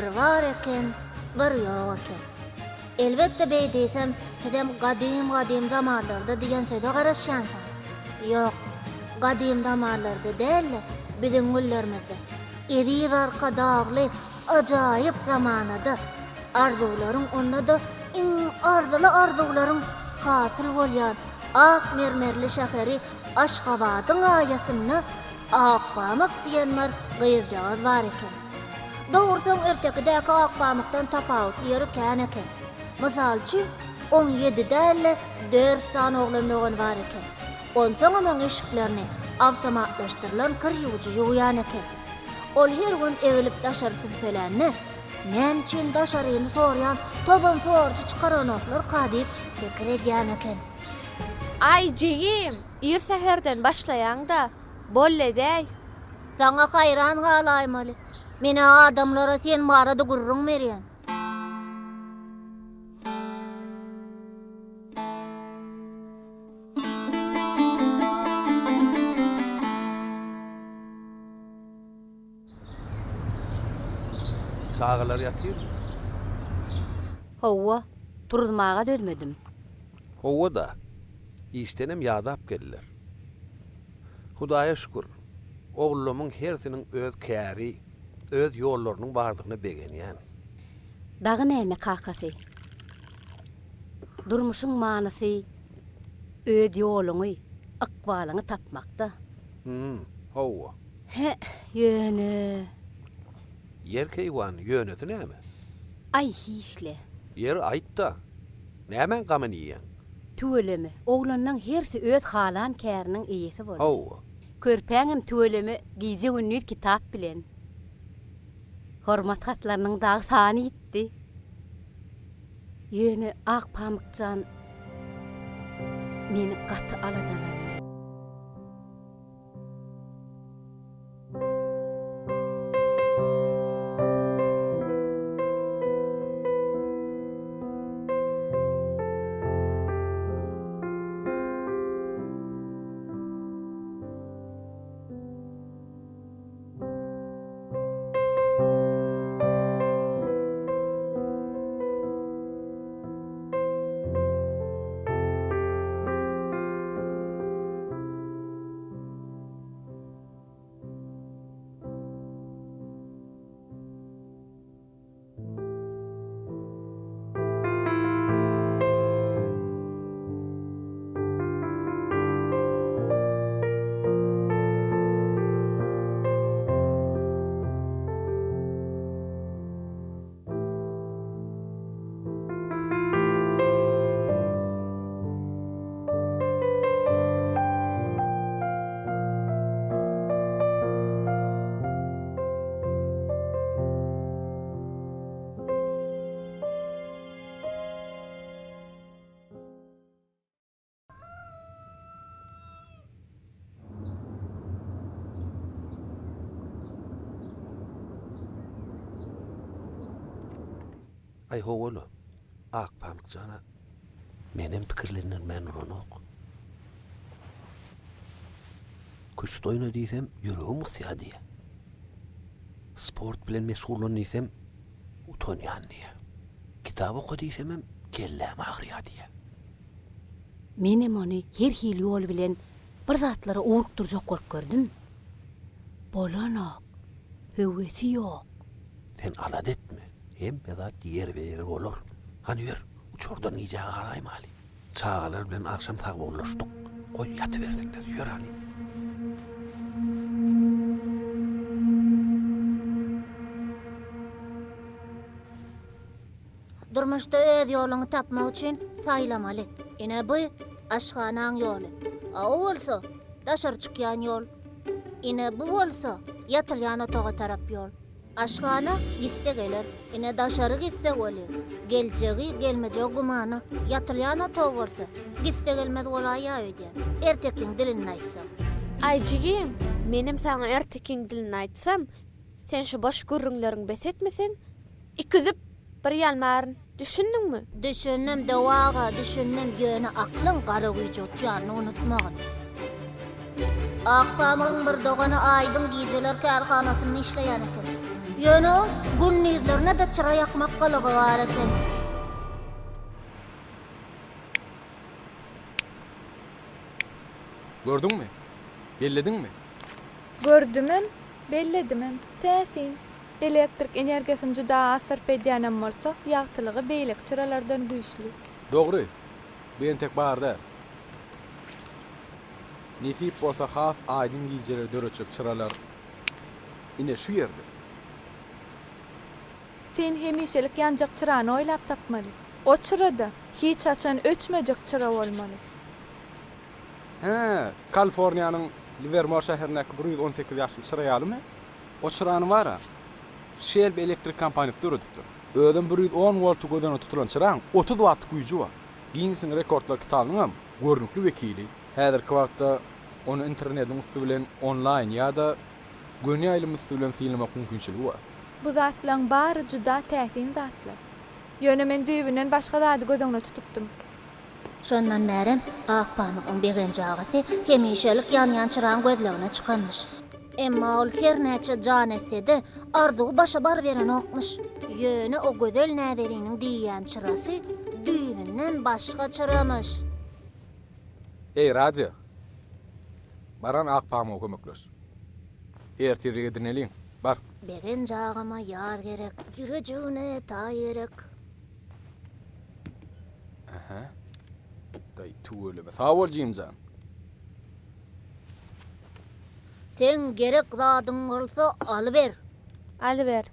Bir bar eken, bir ýok eken. Elbetde beý diýsem, sizem gadym-gadym zamanlarda diýen söze garaşýansyňyz. Ýok, gadym zamanlarda däl-de, biziň günlerimizde, eziz Arkadagly ajaýyp zamanada arzuwlaryň onda-da iň arzyly arzuwlaryň hasyl bolýan ak mermerli şäheri Aşgabadyň aýasynda Akpamyk diýen bir gyzjagaz bar eken. Dogrusy oň ertekidäki Akpamykdan tapawutly ýeri kän eken. Mysal üçin, oň ýedi däl-de, dört sany oglan dogany bar eken. Onsoňam oň eşiklerini awtomatlaşdyrylan kir ýuwujy ýuwýan eken. Ol her gün egilip daşary sübselände, Näme üçin daşaryny sorýan tozan sorujy çykaranoklarka diýip pikir edýän eken. Aý, jigim, ir säherden başlaýaň-da, boldy edäý. Saňa haýran galaýmaly. Men-ä adamlara sen barada gürrüň berýän. Çagalar ýatyrmy? Hawa, turuzmaga dözmedim. Hawa-da, işdenem ýadap geldiler. Hudaýa şükür, ogullamyň hersiniň öz käri, öz ýollarynyň bardygyna begenýän. Dagy näme, kakasy? Durmuşyň manysy öz ýoluňy, ykbalyňy tapmakda. Hüm, hawa. Hä, ýöne. Ýer keýwany, ýönesi näme? Aý, hiç-le. Ýeri aýt-da, nämäň gamyny iýýäň? Tüweleme, oglanlaň hersi öz halan käriniň eýesi boldy. Hawa. Körpäňem tüweleme gije-gündiz kitap bilen. Hormat hatlarynyň dagy sany ýitdi. Ýöne Akpamyk jan meni gaty aladalandyrýar. Aý howala, Akpamyk jana menem pikirlendirmän duranok. Küşt oýna diýsem, ýüregim gysýar diýýär. Sport bilen meşgullan diýsem, utanýan diýýär. Kitap oka diýsemem, kelläm agyrýar diýýär. Menem ony her hili ýol bilen bir zatlara ugrukdyrjak bolup gördüm. Bolanok. Höwesi ýok. Sen alada etme, hemme zat ýerbe-ýer bolar. Hany ýör, uçardan gijä galaýmaly. Çagalar bilen agşam sagbollaşdyk. Goý, ýatybersinler. Ýör hany. Durmuşda öz ýoluňy tapmak üçin saýlamaly. Ine bu aşhanaň ýoly. A o bolsa daşary çykýan ýol. Ine bu bolsa ýatylýan otaga tarap ýol. Aşhana gitse geler, ine daşary gitse welin, geljegi, gelmejegi gümana. Ýatylýan otag bolsa, gitse gelmez bolaýýa öýdýän. Ertekiň dilinde aýtsaň. Aý jigim, menem saňa ertekiň dilinde aýtsam, sen şu boş gürrüňleriňi bes etmeseň, Iküzüp, bir ýalmaryn. Düşündiňmi? Düşündim, Döw aga, düşündim, ýöne aklyň gara güýji utýanyny unutmagyn. Akpamygyň bir dogany Aýdyň gijeler kärhanasynda işleýän eken. Ýöne oň gündizlerine-de çyra ýakmak gylygy bar eken. Gördüňmi? Bellediňmi? Gördümem, belledimem. Täsin. Elektrik energiýasyny juda az sarp edýänem bolsa, ýagtylygy beýleki çyralardan güýçli. Dogry. Bu entek bar däl. Nesip bolsa has aýdyň gijeleri döretjek çyralar ine şu ýerde. Sen hemişelik ýanjak çyrany oýlap tapmaly. O çyra-da hiç haçan öçmejek çyra bolmaly. Hä, Kaliforniýanyň Liwermor şäherindäki 118 ýaşly çyra ýalymy? O çyrany bar-a, Shelby elektrik kompaniýasy döredipdir. Özem 110 wolta göz öňünde tutulan çyraň 30 wattlyk güýji bar. Ginnesiň rekordlar kitabynyňam görnükli wekili. Häzirki wagtda ony internetiň üsti bilen onlaýn ýa-da göni ýaýlym üsti bilen synlamak mümkinçiligi bar. Bu zatlaň bary juda täsin zatlar. Ýöne men düýbünden başga zady göz öňüne tutupdym. Şondan bärem Akpamygyň Begenji agasy hemişelik ýanýan çyraň gözlegine çykanmyş. Emma ol her näçe jan etse-de, arzuwy başa baryberenokmyş. Ýöne o gözel näzeniniň diýýän çyrasy düýbünden başga çyramyş. Eý, radio! Baran Akpamyga kömekleş. Ertirlik edineliň. Bar. Begenji agama ýar gerek, ýürejigine taý gerek. Aha. Daýy tüweleme. Sag bol jigimjan. Seň gerek zadyň bolsa alyber. Alyber.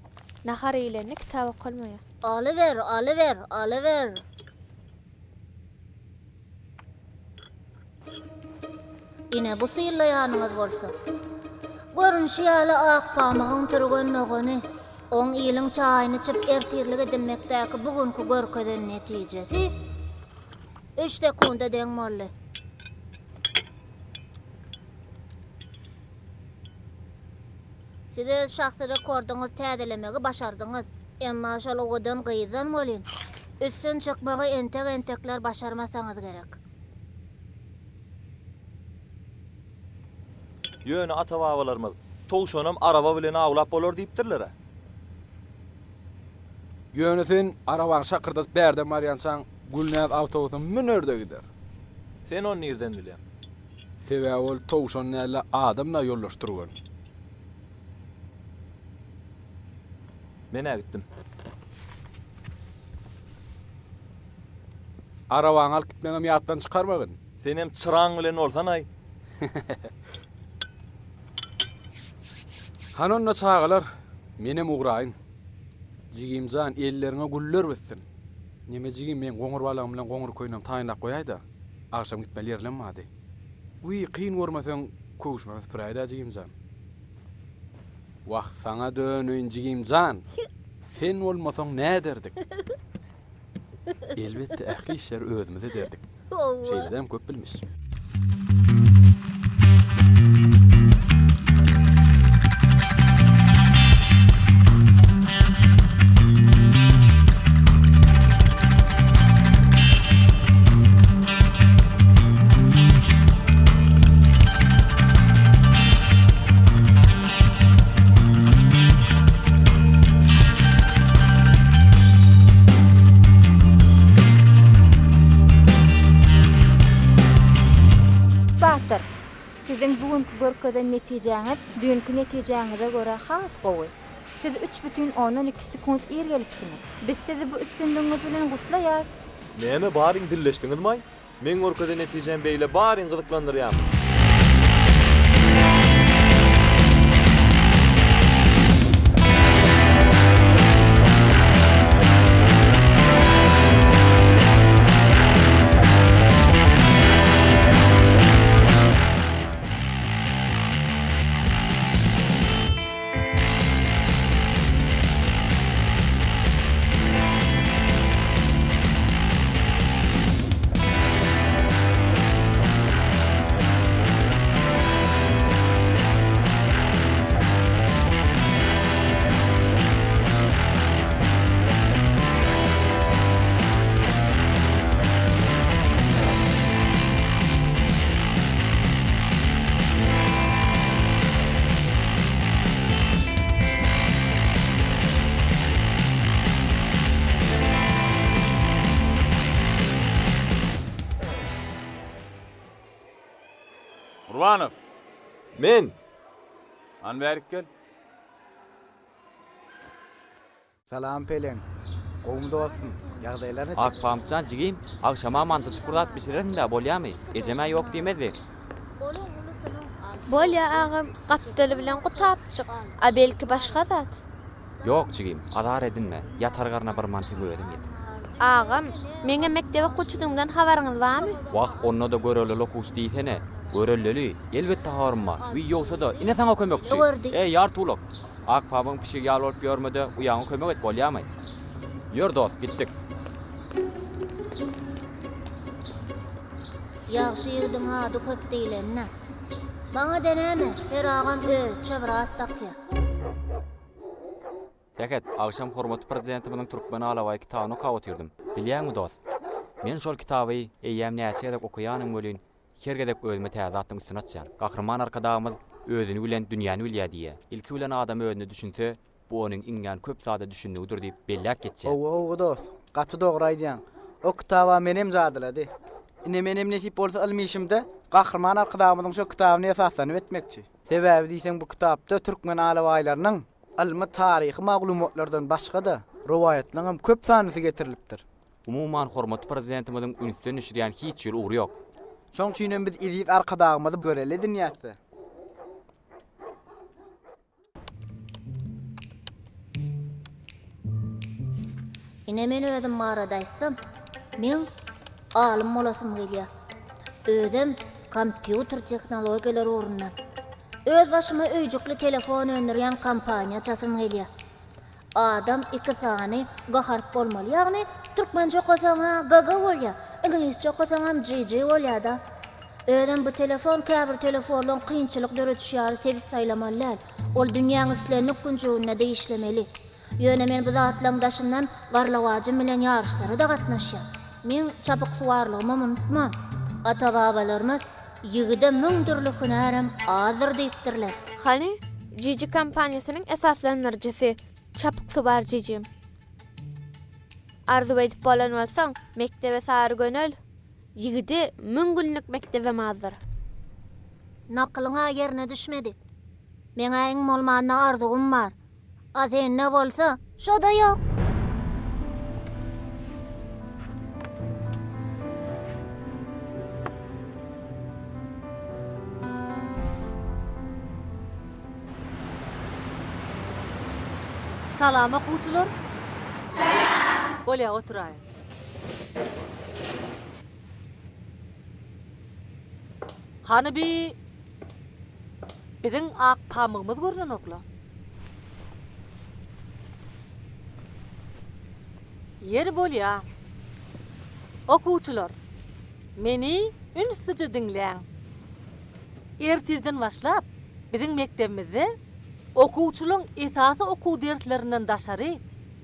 Nahar iýlende kitap okalmaýar. Alyber, alyber, alyber. Ine bu synlaýanyňyz bolsa, görnüşi ýaly Akpamygyň türgen dogany. Oň iliň çaýyny içip ertirlik edinmekdäki bu günki görkezen netijesi üç sekunda deň boldy. Siz öz şahsy rekordyňyzy täzelemegi başardyňyz. Emma şol owadan gyzdan welin, üstün çykmagy entek-entekler başarmasaňyz gerek. Ýöne ata-babalarymyz, Towşanam araba bilen awlap bolar diýipdirler-ä. Ýöne sen arabany şakyrdadyp bärden barýançaň, Gülnäz awtobusa müner-de gider. Sen ony nirden bilýäň? Sebäbi ol towşan däl-de, adam-da ýoldaş türgen. Men-ä gitdim. Arabaňy alyp gitmeňem ýatdan çykarmagyn. Senem çyraň bilen bolsanaý. Hany onda çagalar, menem ugraýyn. Jigimjan, elleriňe güller bitsin. Neme jigim, meň goňur balagym bilen goňur köýnegimi taýynlap goýaý-da. Agşam gitmeli ýerlem bardy. Wiý, kyn görmeseň, köwşümem süpüräý-dä jigimjan. Wah, saňa döneýin jigimjan! Sen bolmasaň näderdik? Elbetde, ähli işleri özümiz ederdik. Şeýledäm köp bilmiş. Batyr, siziň bu günki görkezen netijäňiz düýnki netijäňize görä has gowy. Siz 3,2 sekunt ir gelipsiňiz. Biz sizi bu üstünligiňiz bilen gutlaýas! Näme baryň dilleşdiňizmaý? Meň görkezen netijäm beýle baryň gyzyklandyrýamy? Men! Hany bärik gel. Salam Peleň. Gowumy dostum? Ýagdaýlar niçik? Akpamyk jan jigim, agşama mantyjyk bir zat bişirersiň-dä, bolýamy? Ejem-ä ýok diýmezdi. Bolýa agam, gapdaly bilen gutapjyk, a belki başga zat? Ýok jigim, azar edinme, ýatar garna bir mantyň özem ýetik. Agam, meňem mekdep okuwçydygymdan habaryňyz barmy? Wah, onda-da görelleli okuwçy diýsene. Görelleli, elbetde habarym bar. Wiý, ýogsa-da, ine saňa kömekçi! Eý, ýartygulak! Ak pamygyň pişigi ýaly bolup ýörme-de, uýaňa kömek et, bolýamy? Ýör, dost, gitdik. Ýagşy ýigidiň ady köp diýlenine. Maňa-da näme, her agam özüçe bir at dakýar. Sähet, agşam hormatly Prezidentimiziň Türkmen alabaýy kitabyny okap otyrdym. Bilýäňmi, dost, men şol kitaby eýýäm näçe gezek okaýanym welin, Her gezek özüme täze zatlaryň üstüni açýan. Gahryman Arkadagymyz Özüni bilen dünýäni bilýär diýýär. Ilki bilen adam özüne düşünse, bu onuň iňňän köp zada düşündigidir diýip belläp geçýär. Howwa howwa dost, gaty dogry aýdýaň. O kitaba menem jadylady. Ine menem nesip bolsa ylmy işimde Gahryman Arkadagymyzyň şo kitabyny esaslanyp etmekçi. Sebäbi diýseň bu kitapda türkmen alabaýlarynyň ylmy taryhy maglumatlardan başga-da rowaýatlaryňam köp sanlysy getirilipdir. Umuman, hormatly Prezidentimiziň ünsden düşürýän hiç hili ugry ýok. Şoň üçinem biz eziz Arkadagymyzy görelde edinýäs-de. Ine men özüm barada aýtsam, meň alym bolasym gelýär. Özem kompýuter tehnologiýalary ugrundan. Öz başyma öýjükli telefon öndürýän kompaniýa açasym gelýär. Adam iki sany G harp bolmaly. Ýagny türkmençe okasaň-a GG bolýar, iňlisçe okasaňam GG bolýar-da. Özem bu telefon käbir telefonlaň kynçylyk döredişi ýaly sebit saýlamaly däl. Ol dünýäň islendik künjeginde-de işlemeli. Ýöne men bu zatlaň daşyndan garlawajym bilen ýaryşlara-da gatnaşýan. Meň çapyksuwarlygymam unutma. Ata-babalarymyz Ýigide müň dürli hünärem azdyr diýipdirler. Hany, Jiji kompaniýasynyň esaslandyryjysy Çapyksuwar Jijim. Arzuw edip bolan bolsaň, mekdebe sary gönel. Ýigide müň günlük mekdebem azdyr. Nakylyň-a ýerine düşmedi. Meň-ä iň bolmanda arzuwym bar. A sende bolsa, şo-da ýok. Salam okuwçylar. Salam. Bolýa oturaýyň. Hany bi biziň ak pamygymyz görnenokla. Ýeri bolýa. Okuwçylar, meni ünslüje diňläň. Ertirden başlap biziň mekdebimizde okuwçylaň esasy okuw derslerinden daşary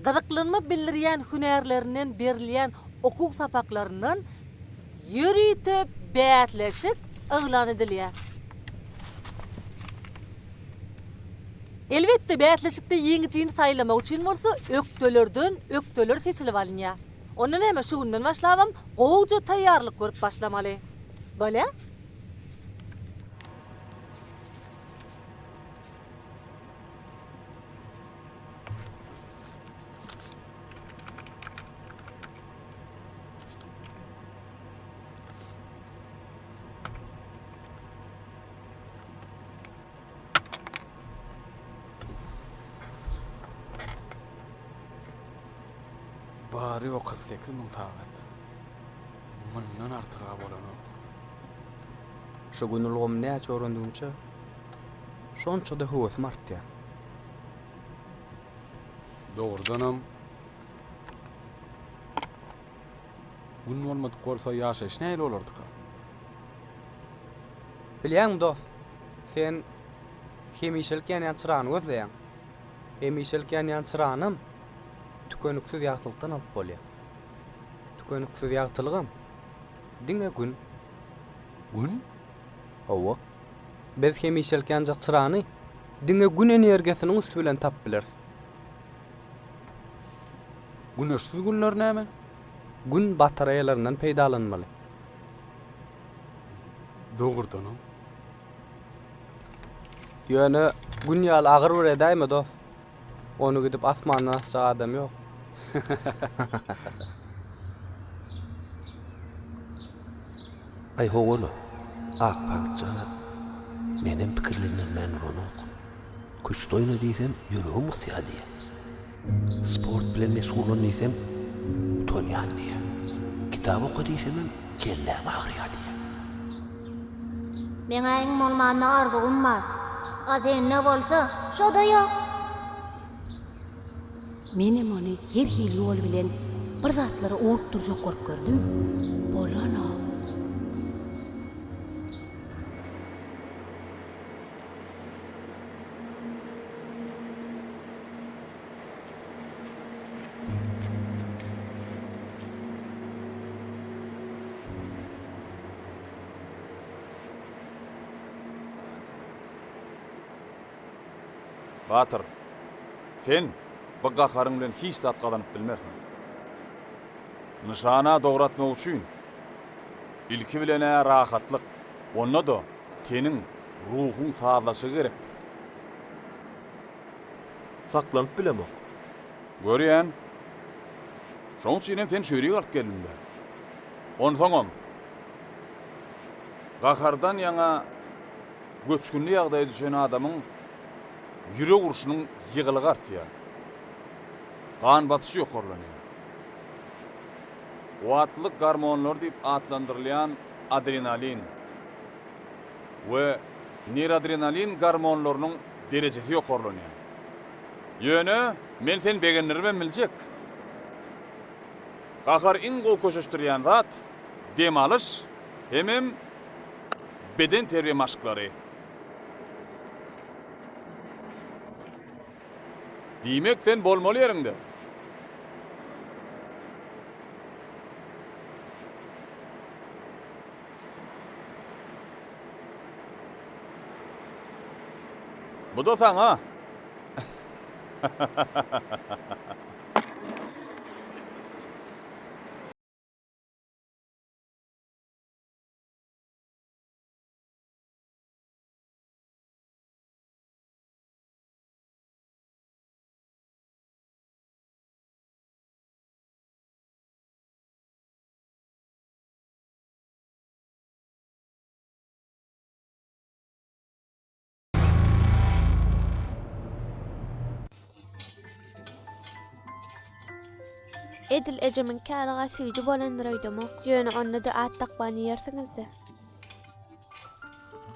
gyzyklanma bildirýän hünärlerinden berilýän okuw sapaklaryndan ýörite bäsleşik yglan edilýär. Elbetde, bäsleşikde ýeňijini saýlamak üçin bolsa ökdelerden ökdeler seçilip alynýar. Onda näme, şu günden başlabam gowuja taýýarlyk görüp başlamaly. Bolýa? Bary-ýogy 48 müň sagat. Mundan artyg-a bolanok. Şu gün ulgamy näçe öwrendigimçe, şonça-da höwesim artýar. Dogrudanam, Gün bolmadyk bolsa ýaşaýyş nähili bolardyka? Bilýäňmi dost, sen hemişelik ýanýan çyrany gözleýäň. Hemişelik ýanýan çyranam tükeniksiz ýagtylykdan alyp bolýar. Tükeniksiz ýagtylygam diňe Gün. Gün? Hawa. Biz hemişelik ýanjak çyrany diňe Gün energiýasynyň üsti bilen tapyp bileris. Güneşsiz günler näme? Gün batareýalaryndan peýdalanmaly. Dogrudanam. Ýöne Gün ýaly agyr bir edäýme dost. Ony gidip asmandan asjak adam ýok. Aý howala, Akpamyk jana, menem pikirlenmän duranok. Küşt oýna diýsem, ýüregim gysýar diýýär. Sport bilen meşgullan diýsem, utanýan diýýär. Kitap oka diýsemem, kelläm agyrýar diýýär. Meň-ä iň bolmanda arzuwym bar. A sende bolsa, şo-da ýok. Menem ony her hili ýol bilen bir zatlara ugrukdyrjak bolup gördüm. Bolanok. Batyr, sen bu gaharyň bilen hiç zat gazanyp bilmersiň. Nyşana dogry atmak üçin, ilki bilen-ä rahatlyk, onda-da teniň, ruhuň sazlaşygy gerekdir. Saklanyp bilemok. Görýän. Şoň üçinem seni şöýrik alyp geldim-dä. Onsoňam, gahardan ýaňa göçgünli ýagdaýa düşen adamyň ýürek urşunyň ýygylygy artýar. Gan basyşy ýokarlanýar. Kuwwatlylyk gormonlary diýip atlandyrylýan adrenalin we neradrenalin gormonlarynyň derejesi ýokarlanýar. Ýöne men seni begendiribem biljek. Gahar iň gowy köşeşdirýän zat dem alyş hemem beden terbiýe maşklary. Diýmek sen bolmaly ýeriňde. Bu-da saňa. Edil ejemiňki ýalyga süýji bolandyr öýdemok. Ýöne onda-da at dakman iýersiňiz-dä.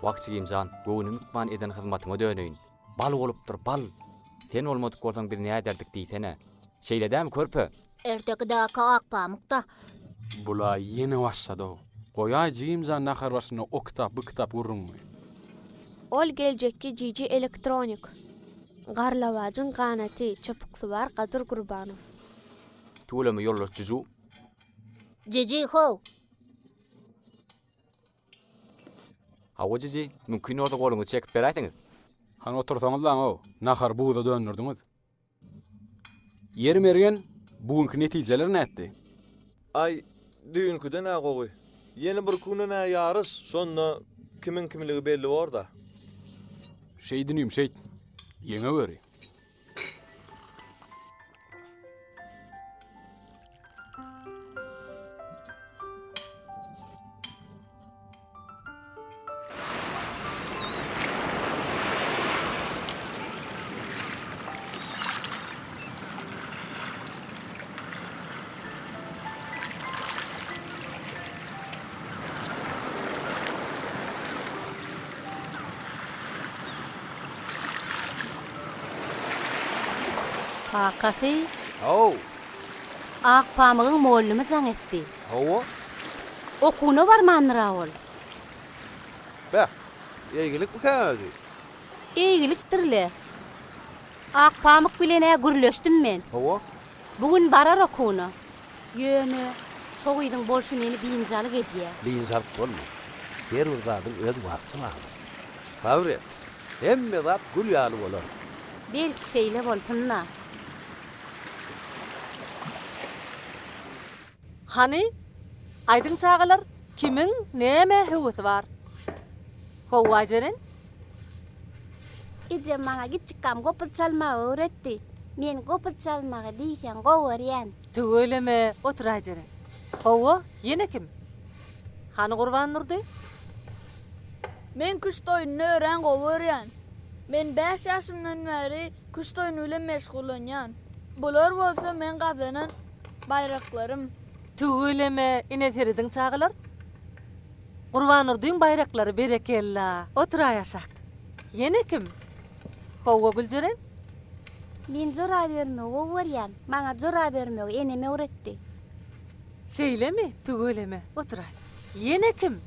Wah jigimjan, göwnüm ýykman eden hyzmatyňa döneýin. Bal bolupdyr, bal! Sen bolmadyk bolsaň biz näderdik diýsene. Şeýle dämi körpe? Ertekidäki Akpamykda. Bula ýene başlady-ow. Goýaý jigimjan nahar başynda o kitap bu kitap gürrüňini. Ol geljekki JJ Electronic. Garlawajyň ganaty, çapyksuwar Gadyr Gurbanow. Tüweleme ýoldaş Juju. JJ how! Hawa Jiji, mümkin bolsa goluňyzy çekip beräýseňiz. Hany otursaňyzlaň-ow, nahary buza döndürdiňiz. Ýeri Mergen, bu günki netijeler nätdi? Aý, düýnküden-ä gowy. Ýene bir günden-ä ýaryş, şonda kimiň kimligi belli bor-da. Şeýt inim, şeýt. Ýeňeweri. Kakasy. Haw. Akpamygyň mollumy jaň etdi. Hawa. Okuwyna barmandyr-a ol. Beh, eýgilikmikä özi? Eýgilikdir-le. Akpamyk bilen-ä gürleşdim men. Hawa. Bu gün barar okuwyna. Ýöne, şo gyzyň bolşy meni biynjalyk edýä. Biynjalyk bolma. Her bir zadyň öz wagty bardyr. Sabyr et. Hemme zat gül ýaly bolar. Belki şeýle bolsun-da. Hany, aýdyň çagalar, kimiň nämä höwesi bar? Howwa, Jeren? Ejem maňa kiçjikkäm gopuz çalmagy öwretdi. Men gopuz çalmagy diýseň gowy görýän. Tüweleme, oturaý Jeren. Hawa, ýene kim? Hany Gurbandurdy? Men küşt oýnuny örän gowy görýän. Men bäş ýaşymdan bäri küşt oýny bilen meşgullanýan. Bular bolsa meň gazanan baýraklarym. Tüweleme, ine serediň çagalar. Gurbandurdyň baýraklary berekella. Oturaý aşak. Ýene kim? Howwa Güljeren? Men jorap örmegi gowy görýän. Maňa jorap örmegi enem öwretdi. Şeýlemi? Tüweleme. Oturaý. Ýene kim?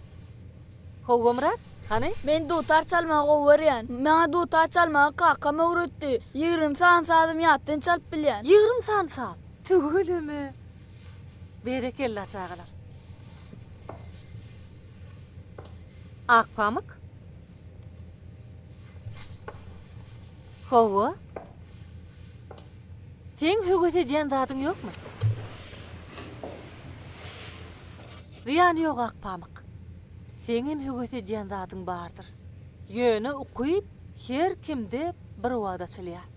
Howwa Myrat, hany? Men dutar çalmagy gowy görýän. Maňa dutar çalmagy kakam öwretdi. 20 sany sazym ýatdan çalyp bilýän. 20 sany saz? Tüweleme. Berekella çagalar. Akpamyk? Hawa. Seň höwes edýän zadyň ýokmy? Zyýany ýok Akpamyk. Seňem höwes edýän zadyň bardyr. Ýöne ukyp her kimde bir wagt açylýar.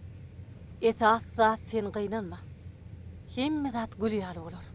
Esas zat sen gynanma. Hemme zat gül ýaly bolar.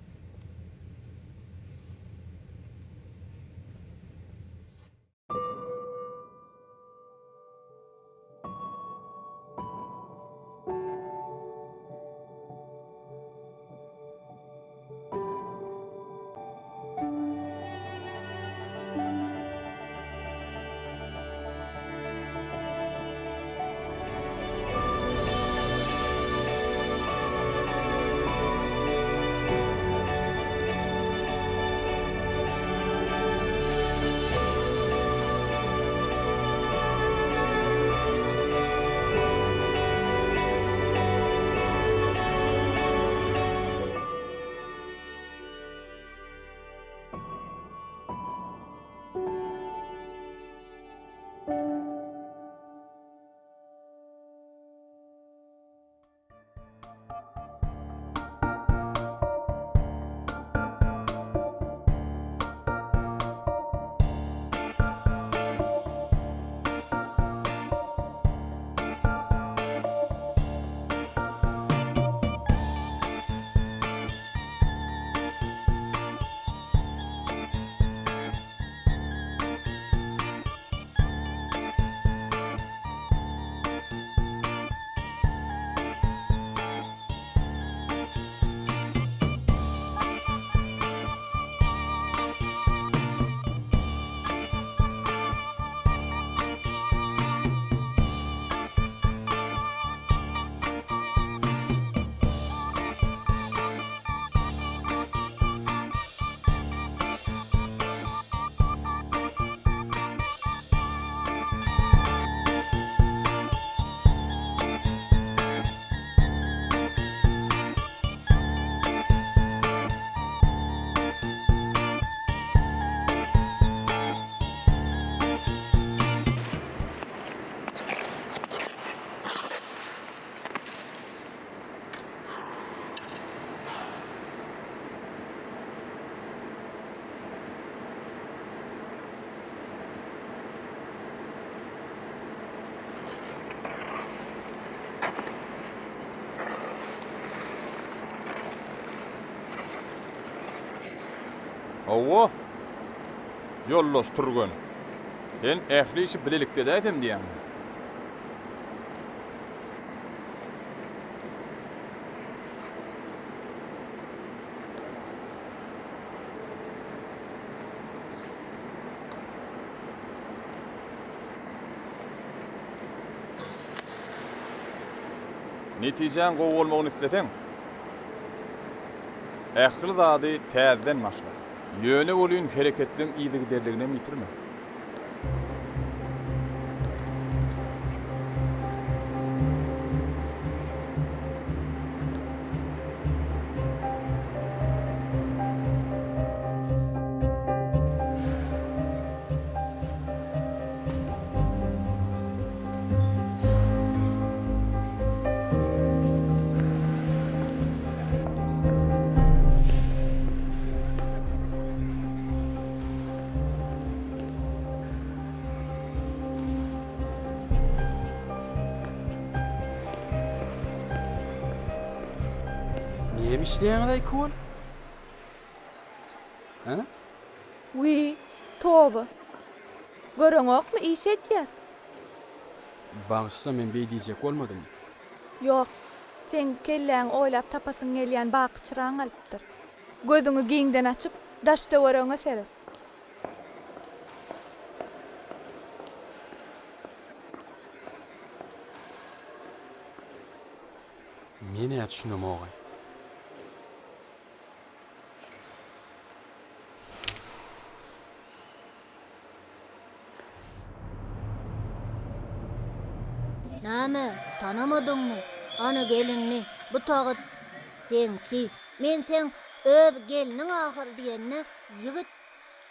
Hawa, ýoldaş türgen. Sen ähli işi bilelikde edäýsem diýýäňmi? Netijäň gowy bolmagyny isleseň, ähli zady täzeden başla. Ýöne welin hereketleň yzygiderliginem ýitirme. Näme işleýäňiz-aý iki bolup? Hä? Wiý, toba. Göreňokmy, iş edýäs. Bagyşla, men beý diýjek bolmadym. Ýok, seň kelläňi oýlap tapasyň gelýän baky çyraň alypdyr. Gözüňi giňden açyp, daş-töweregiňe seret. Men-ä düşünemog-aý. Näme, tanamadyňmy? Ana gelinini, bu tagyt seňki. Men seň öz gelniň ahyr diýende, ýigit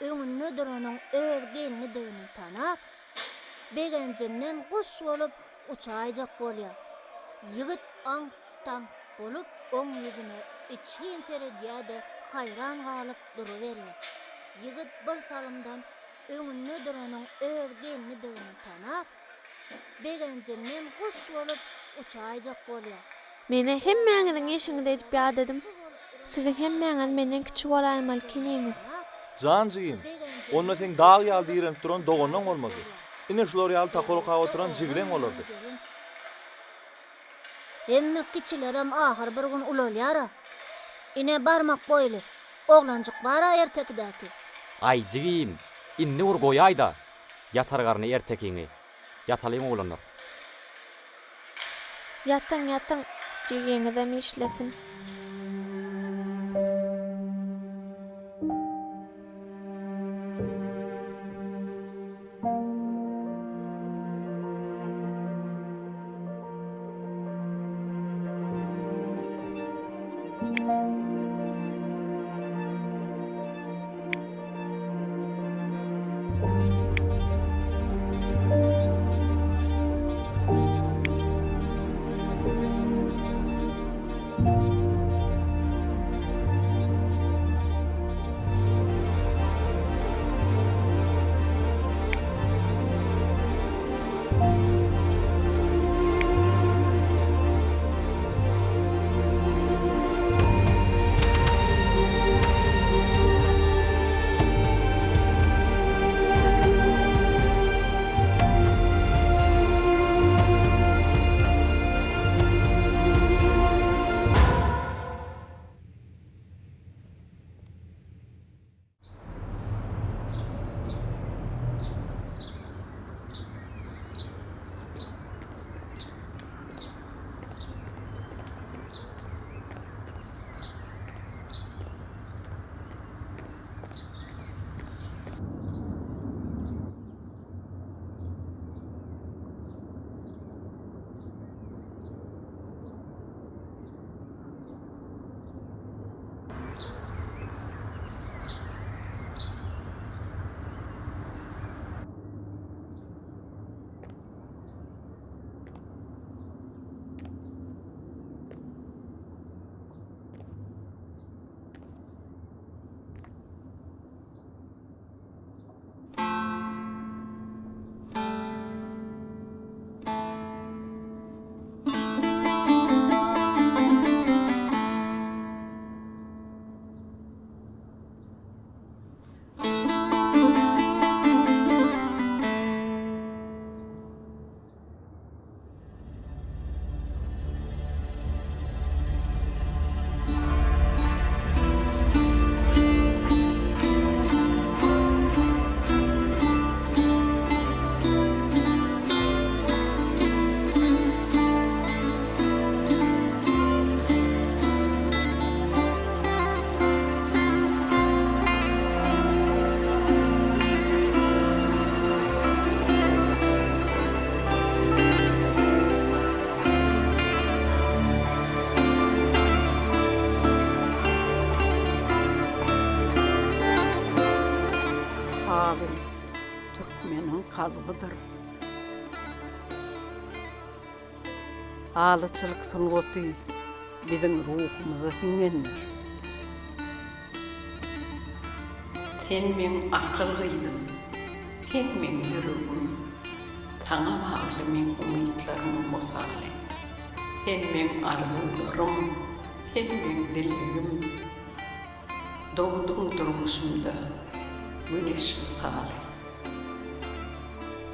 öňünde duranyň öz gelnidigini tanap, begenjinden guş bolup uçaýjak bolýar. Ýigit aňk-taňk bolup, oň ýüzüne içgin seredýär-de, haýran galyp duruberýär. Ýigit bir salymdan öňünde duranyň öz gelnidigini tanap, begenjinden guş bolup uçaýjak bolýar. Men-ä hemmäňiziň işiňizi edip ýadadym. Siziň hemmäňiz menden kiçi bolaýmaly kiniňiz. Jan jigim, onda seň dag ýaly direnip duran doganlaň bolmady. Ine şular ýaly takor okap oturan jigileň bolardy. Hemme kiçilerem ahyr bir gün ulalýar-a. Ine barmak boýly oglanjyk bar-a ertekidäki. Aý jigim, indi bir goýaý-da, ýatar garny ertekiňi. Ýatalyň oglanlar. Ýatyň, ýatyň, jigiňizem işlesin. Haly türkmeniň kalbydyr. Halyçylyk sungaty biziň ruhumyza siňendir. Sen meň akyl gyzym, sen meň ýüregim, Saňa bagly meň umytlarymyň wysaly. Sen meň arzuwlarym, sen. Sen meň dilegim. Dogduň durmuşymda güneş mysaly.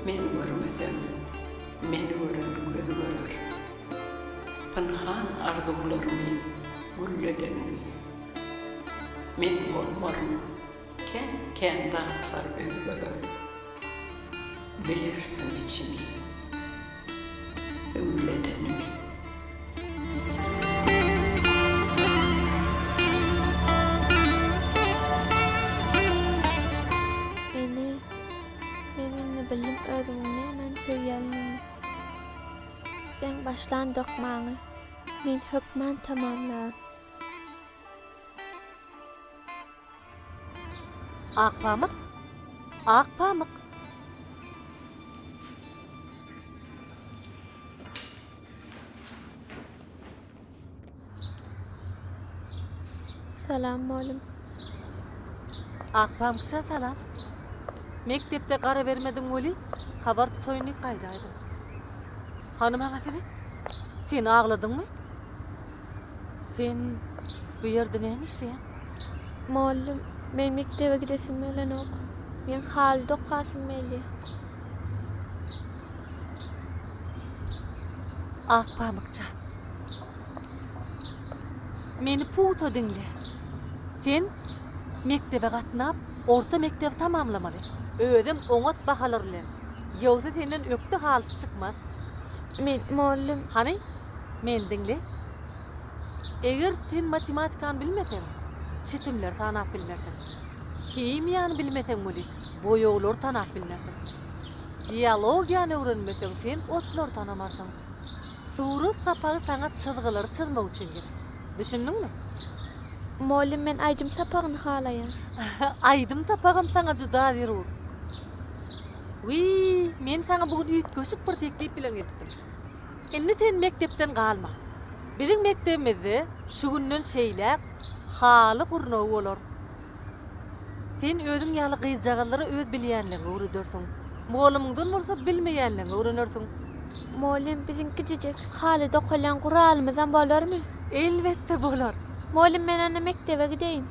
Men görmesem, meni gören göz görer. Pynhan arzuwlarymy gülledeniňi. Men bolmaryn, kän-kän zatlar özgerer. Bilersiň içimi hümledenimi. Ene, men indi bildim özümiň nämäni söýýänligimi. Seň başlan dokmaňy men hökman tamamlaryn. Akpamyk! Akpamyk! Salam mollum. Akpamykjan salam. Mekdepde gara bermediň weli, habar tutaýyn diýip gaýdaýdym. Hany maňa seret. Sen agladyňmy? Sen bu ýerde näme işleýäň? Mollum, men mekdebe gidesim gelenok. Men haly dokasym gelýär. Akpamyk jan. Meni pugta diňle. Sen mekdebe gatnap, orta mekdebi tamamlamaly. Özem oňat bahalar bilen. Ýogsa senden ökde halyçy çykmaz. Men, mollum. Hany, Meni diňle. Eger sen matematikany bilmeseň, çitimleri sanap bilmersiň. Himiýany bilmeseň weli, boýaglary tanap bilmersiň. Biologiýany öwrenmeseň, sen otlary tanamarsyň. Surat sapagy saňa çyzgylary çyzmak üçin gerek. Düşündiňmi? Mugallym, men aýdym sapagyny halaýan. Aýdym sapagam saňa juda zerur. Wiý, men saňa bu gün üýtgeşik bir teklip bilen gelipdim. Indi sen mekdepden galma. Biziň mekdebimizde şu günden şeýläk haly gurnagy bolar. Sen özüň ýaly gyzjagazlara öz bilýänleriňi öwredersiň. Mugallymyňdan bolsa bilmeýänleriňi öwrenersiň. Mugallym, biziň kiçijek haly dokalýan guralymyzam bolarmy? Elbetde bolar. Mugallym, men onda mekdebe gideýin.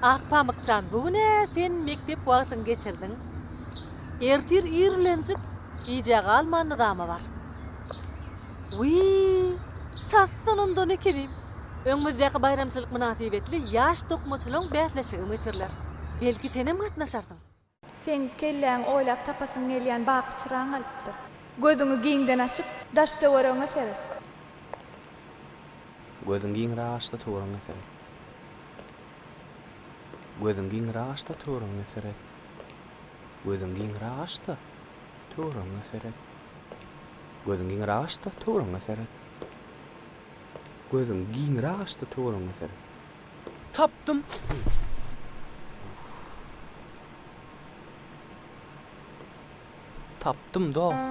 Akpamyk jan, bu gün-ä sen mekdep wagtyňy geçirdiň. Ertir ir bilenjik gijä galman nyzama bar. Wiý, tasdan undan ekenim. Öňümizdäki baýramçylyk mynasybetli ýaş dokmaçylaň bäsleşigem geçiriler. Belki senem gatnaşarsyň? Seň kelläňi oýlap tapasyň gelýän baky çyraň alypdyr. Gözüňi giňden açyp, daş-töweregiňe seret. Gözüň giňräk aç-da töweregiňe seret. Gözüň giňräk aç-da töweregiňe seret. Gözüň giňräk aç-da, töweregiňe seret. Gözüň giňräk aç-da, töweregiňe seret. Gözüň giňräk aç-da, töweregiňe seret. Tapdym! Tapdym dos.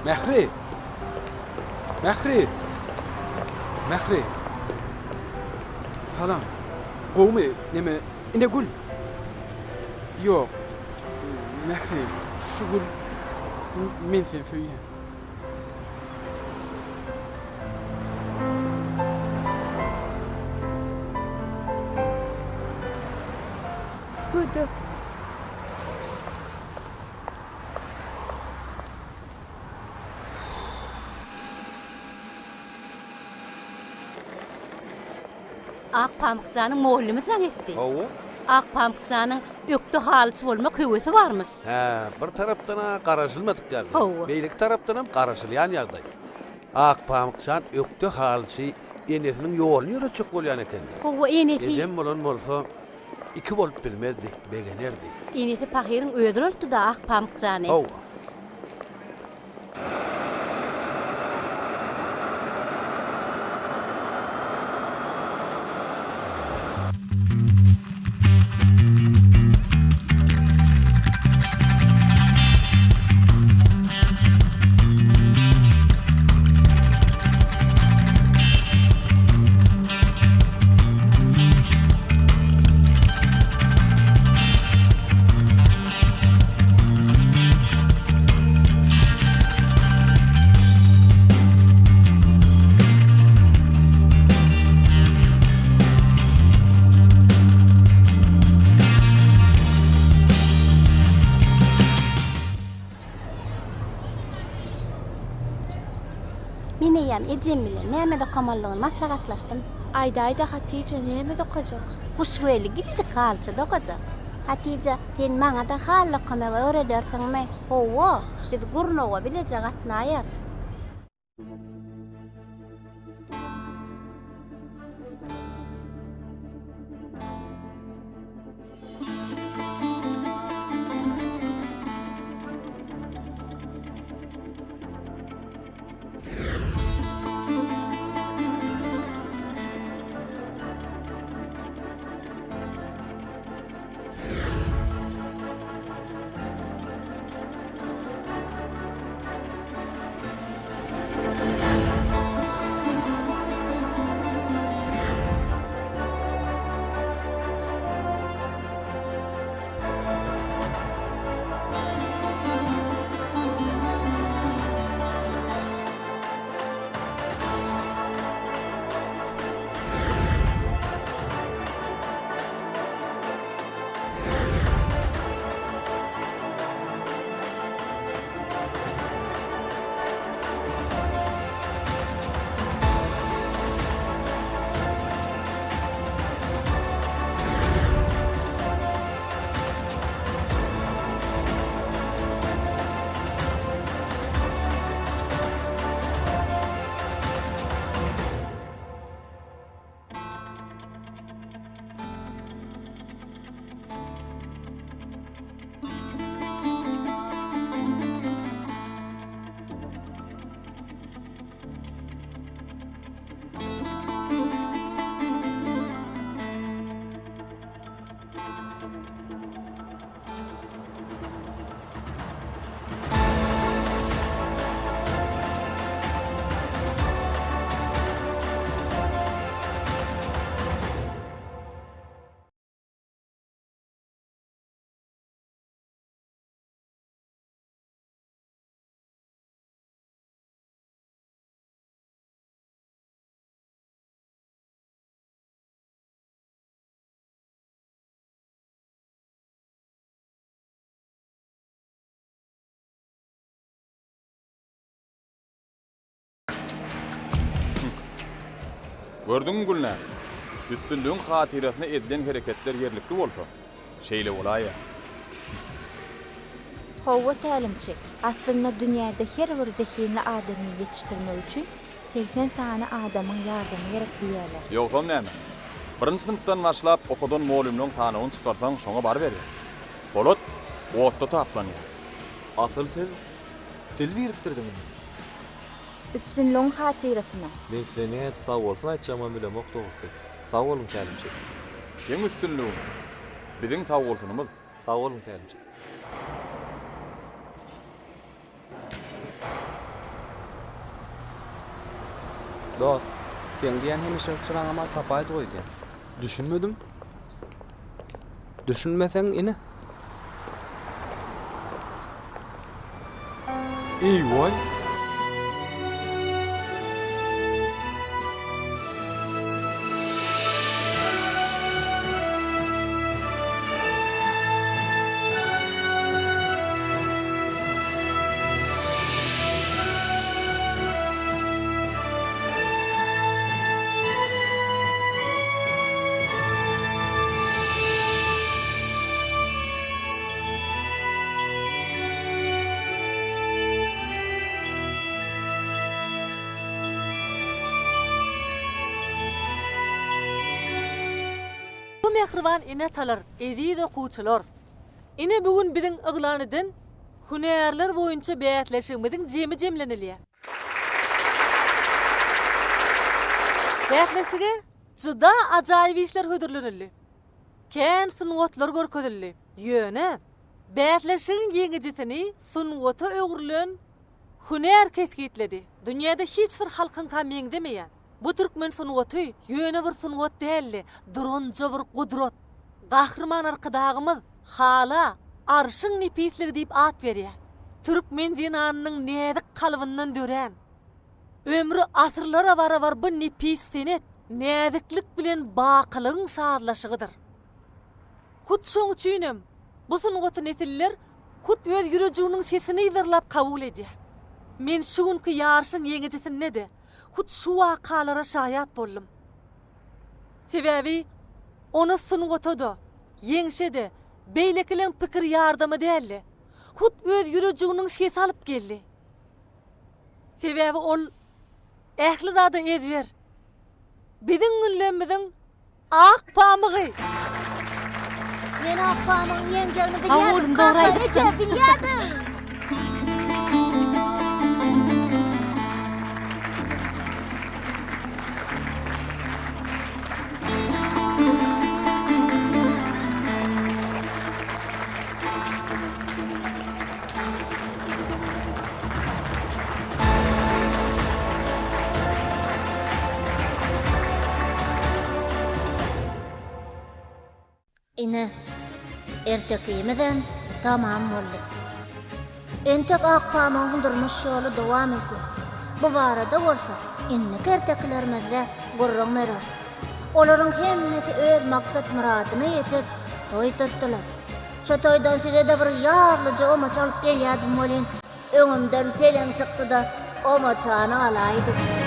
Mähri! Mähri! Mähri! Salam. Gowumy? Neme, ine gül. Ýok. Mähri, şu gül men seni söýýän. Gödek. Akpamykjanyň mogallymy jaň etdi. Hawa. Akpamykjanyň ökde halyçy bolmak höwesi barmyş. Hä, bir tarapdan-a garaşylmadyk ýagdaý. Hawa. Beýleki tarapdanam garaşylýan ýagdaý. Akpamykjan ökde halyçy enesiniň ýoluny ýöretjek bolýan ekeni. Hawa, enesi. Ejem bolan bolsa, iki bolup bilmezdi, begenerdi. Enesi pahyryň özi ulaltdy-da Akpamykjany. Hawa. Men eýýäm ejem bilen näme dokamalydygyny maslahatlaşdym. Aýdaý-da, Hatyja, näme dokajak? Guşgöýli kiçijik halyça dokajak. Hatyja, sen maňa-da haly dokamagy öwredersiňmi? Hawa, biz gurnawa bileje gatnaýarys. Gördüňmi Gülnäz? Üstünligiň hatyrasyna edilen hereketler ýerlikli bolsa, şeýle bolaýýar. Hawa tälimçi, aslynda dünýäde her bir zehinli adamy ýetişdirmek üçin 80 sany adamyň ýardamy gerek diýýärler. Ýogsam näme? Birinji synpdan başlap okadan mugallymlaň sanawyny çykarsaň şoňa baryberýär. Polat otda taplanýar. Asyl siz dil birikdirdiňizmi? Üstünligiň hatyrasyna. Men size nädip sagbolsun aýtjagymam bilemok dogrusy. Sag boluň tälimçi. Seň üstünligiň biziň sagbolsunymyz. Sag boluň tälimçi. Dost, seň diýýän hemişelik çyraňam-a tapaýdyk öýdýän. Düşünmedim. Düşünmeseň, ine. Eý-woý! Bu mähriban ene-atalar, eziz okuwçylar! Ine bu gün biziň yglan eden hünärler boýunça bäsleşigimiziň jemi jemlenilýär. Bäsleşige juda ajaýyp işler hödürlenildi. Kän sungatlar görkezildi. Ýöne, bäsleşigiň ýeňijisini sungata öwrülen hünär kesgitledi. Dünýäde hiç bir halkyňka meňzemeýän bu türkmen sungaty ýöne bir sungat däldi, duranja bir gudrat. Gahryman Arkadagymyz hala Arşyň nepisligi diýip at berýär. Türkmen zenanynyň näzik kalbyndan dörän, ömri asyrlara barabar bu nepis senet näziklik bilen bakylygyň sazlaşygydyr. Hut şoň üçinem bu sungaty nesiller hut öz ýürejiginiň sesini yzarlap kabul edýär. Men şu günki ýaryşyň ýeňijisinde-de hut şu wakalara şaýat boldum. Sebäbi ony sungata-da, ýeňşe-de beýlekileň pikir ýardamy däl-de, hut öz ýürejiginiň sesi alyp geldi. Sebäbi ol ähli zada ezber. Biziň günlemimiziň ak pamygy! Men ak pamygyň ýeňjegini Hawa, bilýärdim, oglum, dogry kaka, eje, aýdypsyň. bilýärdim! Ine, ertekimizem tamam boldy. Entek Akpamygyň durmuş ýoly dowam edýär. Bu barada bolsa indiki ertekilerimizde gürrüň bereris. Olaryň hemmesi öz maksat-myradyna ýetip, toý tutdular. Şo toýdan size-de bir ýaglyja omaç alyp gelýärdim welin, öňümden peleň çykdy-da, omaçany alaýdy.